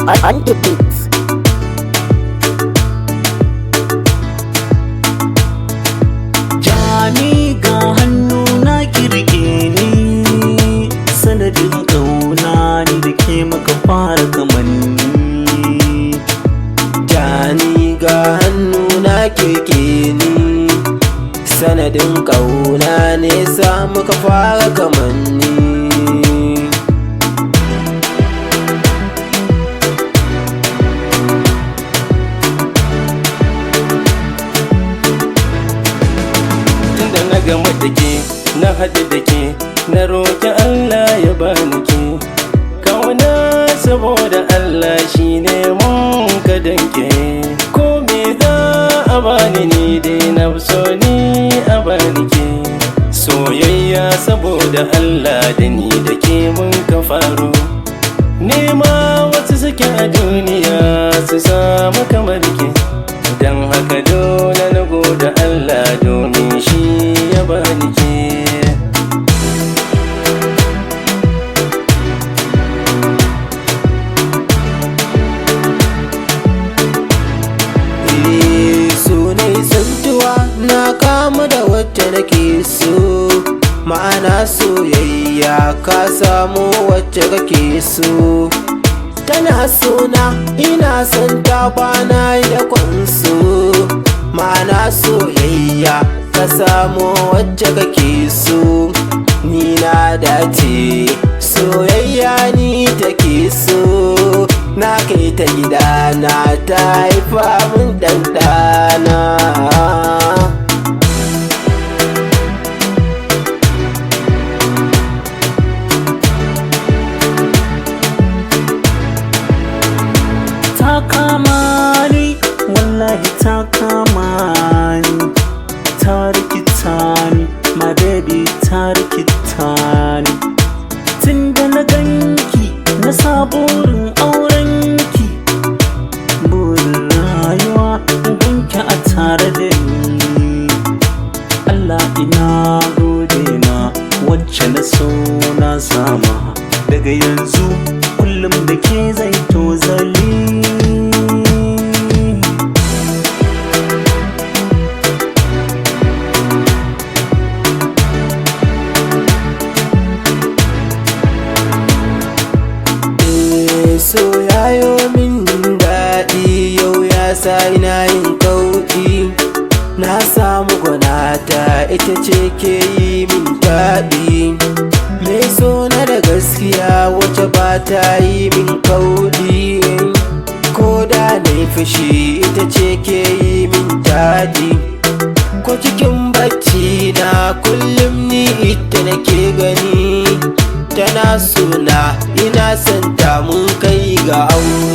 On the beat. Jani ga hannu na kirke ni, sanadin ƙauna ni da ke maka fara kamanni. Jani ga hannu na keke ni, sanadin ƙauna ne sa muka fara kamanni. Tunda na gama da ke, na haɗu da ke, na roƙi Allah ya bani ke kauna, saboda Allah shi ne mun ka danke. Ko me za a bani, ni dai na so ni a bani ke. Soyayya saboda Allah da ni da ke mun ka faru, nema wasu suke a duniya su samu kamar ke. Don haka dole na gode Allah domin shi ya bani ke. So ne tsuntuwa na kama da wacce nake so, ma'ana soyayya ka samu wacce kake so. Tana sona, ina son ta, bana da kwanso, ma'ana soyayya ka samu wacce kake so. Ni na dace, soyayya ni take so. Na kai ta gidana, ta haifa min ɗanɗana. Ta kama ni, wallahi ta kama ni, ta rikita ni, my baby, ta rikita ni. Tunda na ganki na sa burin aurenki, burin rayuwa ganki a tare da ni. Allah ina gode ma, wacce na so na sama. Daga yanzu kullum da ke zai tozali. So yayo min daɗi yau, ya sa ina yin kauɗi. Na samu gwanata, ita ce ke yi min daɗi. Mai so na da gaskiya, wacce ba ta yi min kauɗi. Ko da na yi fushi, ita ce ke yi min daɗi. Ko cikin bacci na kullum ni ita nake gani. Tana suna, ina santa, mun kai ga aure.